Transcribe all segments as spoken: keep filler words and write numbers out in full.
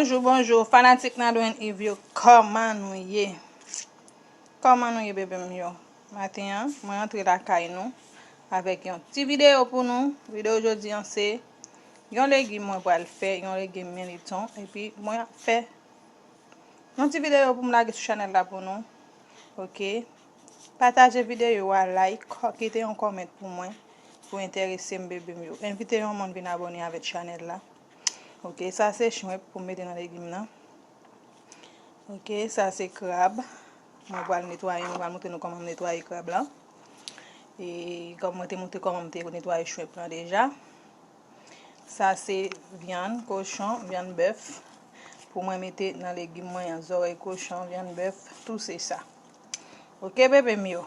Bonjou, bonjou, fanatik Nadwen Yves yo, kòman nou ye? Kòman nou ye, bebe m yo? Maten an, mwen antre lakay nou avèk yon ti videyo pou nou. Videyo jodi an se yon legim mwen pral fè, yon legim militon, epi mwen ap fè yon ti videyo pou m lage sou chanèl la pou nou. Oke. Pataje videyo a, like, kò-, kite yon kòmant pou mwen, pou enterese m, bebe m yo. Envite yon moun vin abòne avèk chanèl la. Oke, sa se shrimp pou m mete nan legim nan. Oke, sa se krab. Mwen pral netwaye, mwen pral montre nou kòman m netwaye krab la. E kòm mwen te montre kòman m te netwaye shrimp lan deja. Sa se vyann kochon, vyann bèf. Pou mwen mete nan legim mwen an, zòrèy kochon, vyann bèf, tou se sa. Oke, bebe m yo.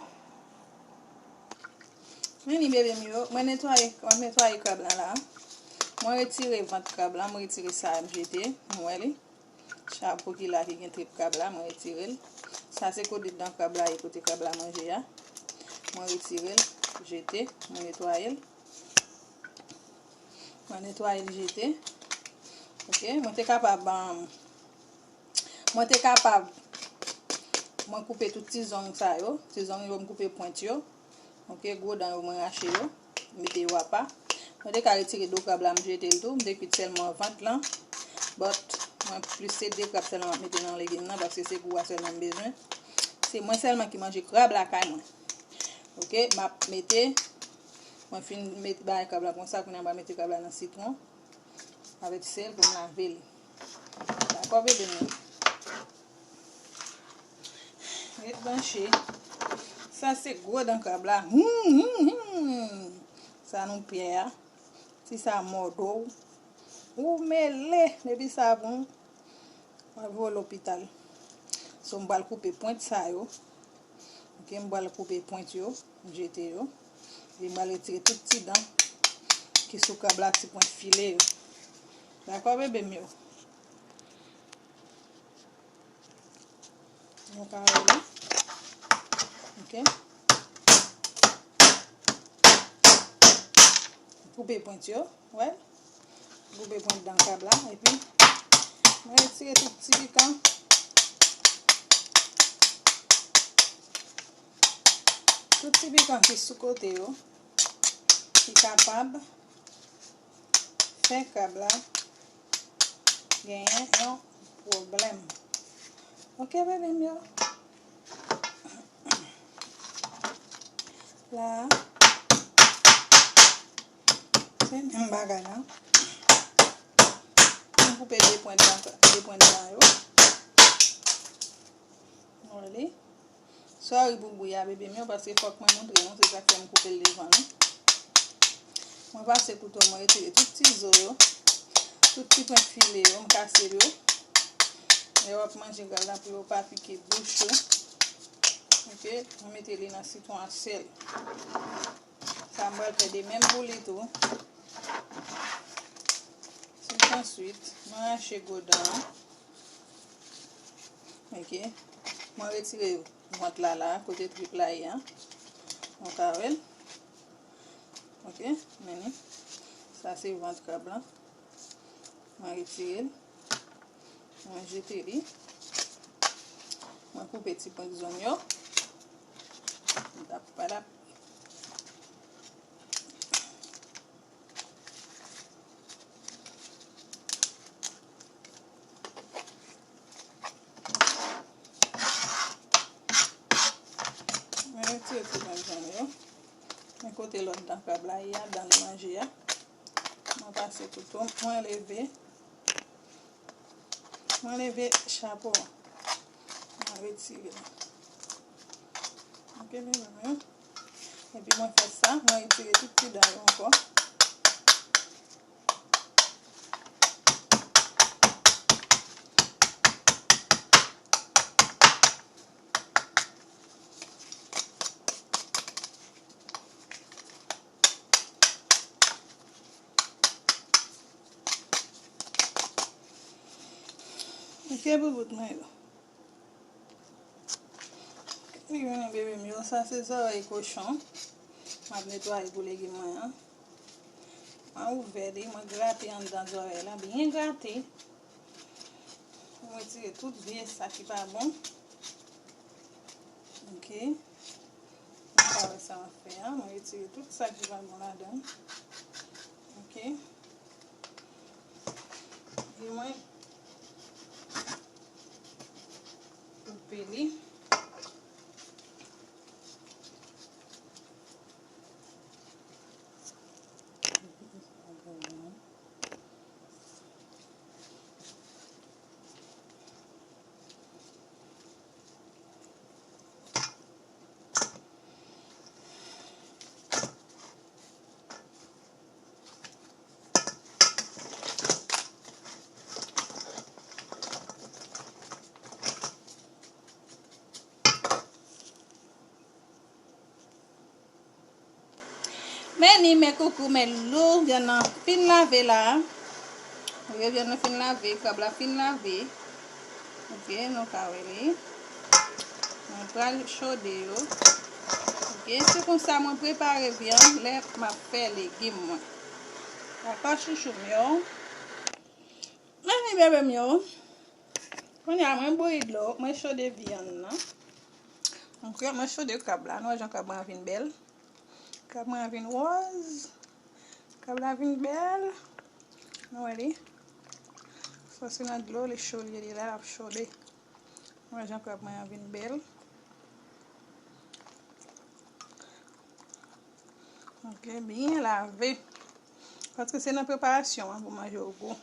Vini, bebe m yo. Mwen netwaye, mwen netwaye krab lan la. Mwen retire vant krab lan, mwen retire sa a m jete. Nou wè li. Chapo ki la ki gen trip krab la, mwen retire l. Sa se kote dan krab la ye, kote krab la manje a. Mwen retire l, jete, mwen netwaye l. Mwen netwaye l, jete. Oke, mwen te kapab, um, mwen te kapab, mwen koupe tout ti zong sa yo. Ti zong yo, m koupe pwent yo. Oke, gwo dan yo, mwen rache yo. M mete yo apa. Mwen te ka retire do krab la, m jete l tou. M te kwit sèlman vant lan. But, mwen plis se de krab sèlman m ap mete nan legim nan, paske se gou a sèlman m bezwen. Se mwen sèlman ki manje krab lakay mwen. Oke, m ap mete, mwen fin met bay krab la konsa, kounye a m pral mete krab la nan sitwon avèk sèl pou m lave li. Dakò, bebe m yo? Ret branche. Sa se gwo dan krab la. Hum, hum, hum. Sa nou pye a. Si sa mòde w, ou mele. Depi sa bon, w ap voye w lopital. So, m pral koupe pwent sa yo. Oke, m pral koupe pwent yo, m jete yo. Epi m pral retire tout ti dan ki sou krab la, ti pwent file yo. Dakò, bebe m yo? Nou ka wè li. Oke. Koupe pwent yo, wè. Koupe pwent dan krab la, epi mwen retire tout ti pikan. Tout ti pikan ki sou kote yo, ki kapab fè krab la genyen yon pwoblèm. Oke, bebe m yo. La, se menm bagay la. M koupe de pwent dan, de pwent dan yo. Wè li. Sòri pou bri a, bebe m yo, paske fòk mwen montre nou, se sa k fè m koupe l devan nou. Mwen pase kouto, mwen retire tout ti zo yo, tout ti pwent file yo, m kase yo. Lè w ap manje krab la, pou yo pa pike bouch ou. Oke, mwen mete li nan sitwon ak sèl. Sa m pral fè de menm pou li tou. Swit answit, mwen rache gwo dan an. Oke. Mwen retire vant la la, kote trip la ye a. Nou ka wè l. Oke, men li. Sa se vant krab la. Mwen retire l. Mwen jete li. Mwen koupe ti pwent zong yo. Padap, padap. Mwen retire ti pwent zong yo. Men kote lòt dan krab la ye a, dan li manje a. Mwen pase kouto, mwen leve. Mwen leve chapo an. Mwen retire l. Oke, bebe m yo. Epi mwen fè sa, mwen retire tout ti dan yo ankò. Oke, boubout mwen yo. Li vini, bebe m yo. Sa se zòrèy kochon. M ap netwaye pou legim mwen an. Mwen ouvè li, mwen grate anndan zòrèy la. Byen grate. Mwen retire tout vye sa ki pa bon. Ok. Mwen pa wè sa mwen fè a. Mwen retire tout sa ki pa bon ladan. Ok. E mwen koupe li. Men ni, men koukou, men lou, vyann nan fin lave la. Wi, vyann nan fin lave, krab la fin lave. Ok, nou ka wè li. Mwen pral chode yo. Ok, se konsa mwen prepare vyann lè m ap fè legim mwen. Dakò, chouchou m yo? Men ni, bebe m yo. Kounye a, mwen bouyi dlo, mwen chode vyann nan. Ok, mwen chode krab la. Nou wè jan krab mwen an vin bèl. Krab mwen an vin wòz. Krab la vin bèl. Nou wè li. Sa se nan dlo, li cho, li ye, li la, l ap chode. Nou wè jan krab mwen an vin bèl. Ok, byen lave. Paske se nan preparasyon an pou manje yo gou.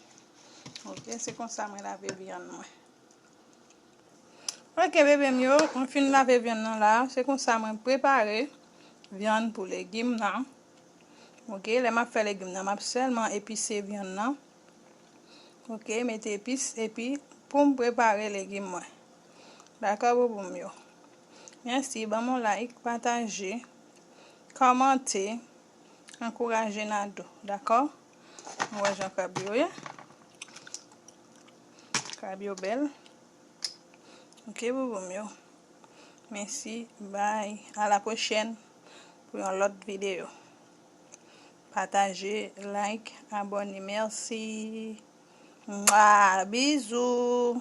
Ok, se konsa mwen lave vyann mwen. Ok, bebe m yo, mwen fin lave vyann nan la. Se konsa mwen prepare vyann pou legim nan. Ok, lè m ap fè legim nan, m ap sèlman epise vyann nan. Ok, mete epis, epi pou m prepare legim mwen. Dakò, boubou m yo? Mèsi, ban m yon like, pataje, kòmante, ankouraje Nadou, dakò? Nou wè jan krab yo ye. Krab yo bèl. Ok, boubou m yo. Mèsi, bye. À la prochaine pou yon lòt videyo. Pataje, like, abòne. Mèsi. Mwa, bizou.